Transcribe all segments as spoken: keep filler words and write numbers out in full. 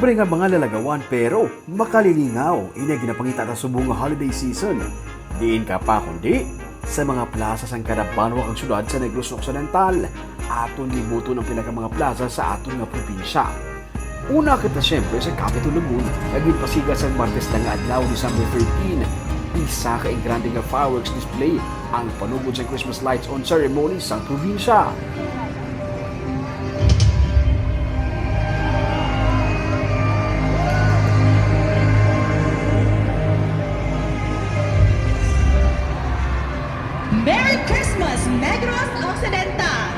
Pre nga mga lalagawan, pero makalilingaw, ini ang ginapangita ta subong nga holiday season. Diin ka pa kundi sa mga plaza sang kada banwa kag syudad sa Negros Occidental. Aton libuton ang pila ka mga plaza sa aton nga probinsya. Una kita siyempre sa Capitol Lagoon, nga ginpasiga sang Martes lang nga adlaw, December thirteen. Isa ka engrande nga fireworks display ang panugod sa Christmas lights on ceremony sa probinsya. Merry Christmas, Negros Occidental!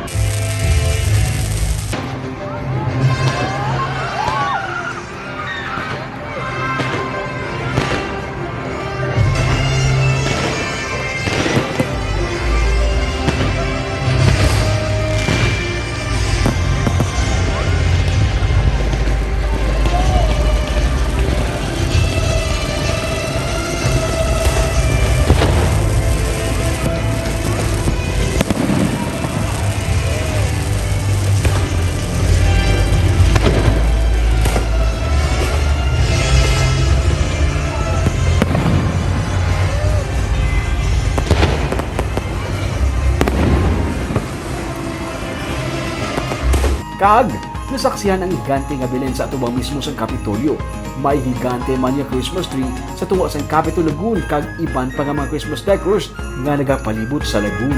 Kag nasaksihan ang higante nga Belen sa atubang mismo sang Kapitolyo. May higante man nga Christmas tree sa tunga sang Capitol Lagoon kag iban pa nga mga Christmas decors nga nagapalibot sa lagoon.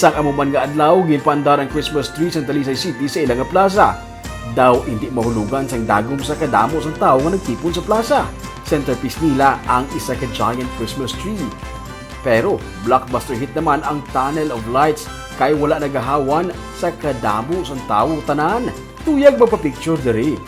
Sang amo man nga adlaw, ginpaandar ang Christmas tree sang Talisay City sa ila nga plaza. Daw indi mahulogan sang dagom sa kadamo sang tawo nga nagtipon sa plaza. Centerpiece nila ang isa ka giant Christmas tree. Pero blockbuster hit naman ang Tunnel of Lights, kay wala nagahawan sa kadamo sang tawo tanan. Tuyag magpa-picture diri.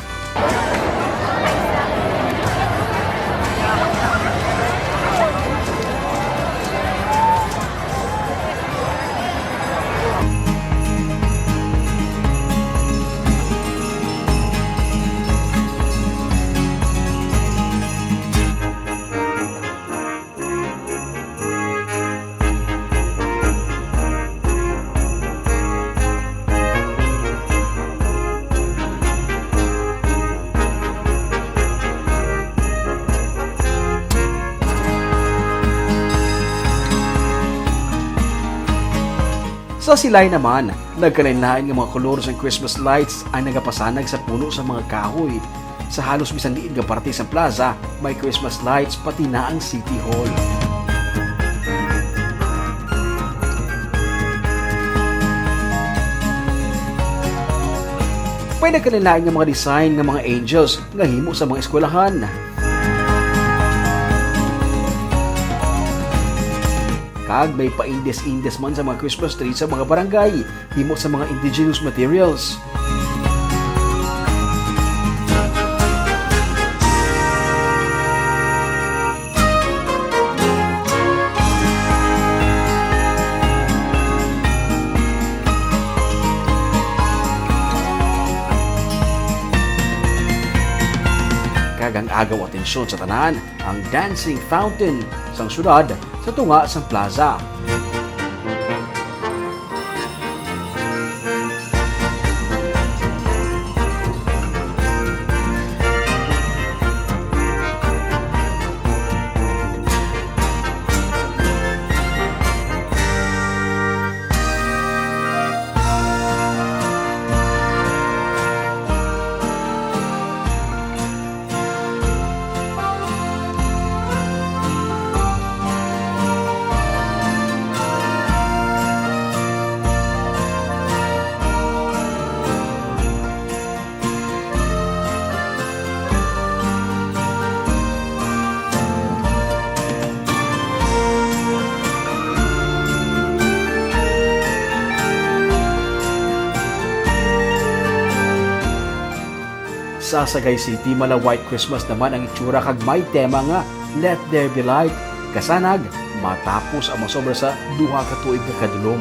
Sa Silay naman, nagkalainlain nga mga kolor sang Christmas lights ang nagapasanag sa puno sa mga kahoy. Sa halos bisan diin nga parte sang plaza, may Christmas lights, pati na ang City Hall. May nagkalainlain nga mga design nga mga angels nga himo sa mga eskwelahan. Kag may paindes-indes man sa mga Christmas tree sa mga barangay, himo sa mga indigenous materials. Kag ang agaw atensyon sa tanan, ang dancing fountain sang syudad sa tunga sang plaza. Sa Sagay City, mala White Christmas naman ang itsura kag may tema nga Let There Be Light. Kasanag, matapos ang masobra sa duha ka tuig nga kadulom.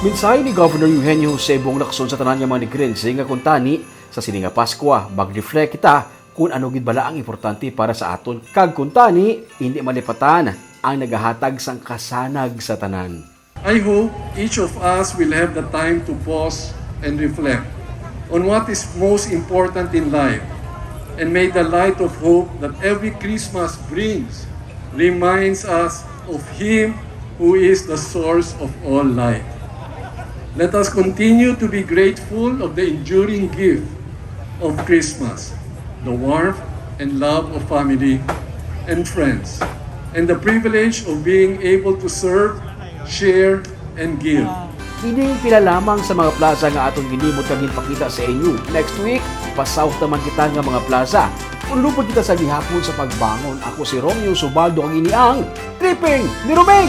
Mensahe ni Governor Eugenio Jose Bong Lacson sa tanan nga mga Negrense nga kuntani sa sini nga Paskwa, mag-reflect kita kon ano gid bala ang importante para sa aton, kag kuntani, indi malipatan ang nagahatag sang kasanag sa tanan. I hope each of us will have the time to pause and reflect on what is most important in life, and may the light of hope that every Christmas brings reminds us of Him who is the source of all life. Let us continue to be grateful of the enduring gift of Christmas, the warmth and love of family and friends, and the privilege of being able to serve, share, and give. Ining pila lamang sa mga plaza nga aton ginhimo kag ginpakita sa inyo. Next week, pasawta man kita nga mga plaza. Kung lupod kita sa gihapon sa pagbangon, ako si Romeo Subaldo, ang ini ang Tripping ni Roming!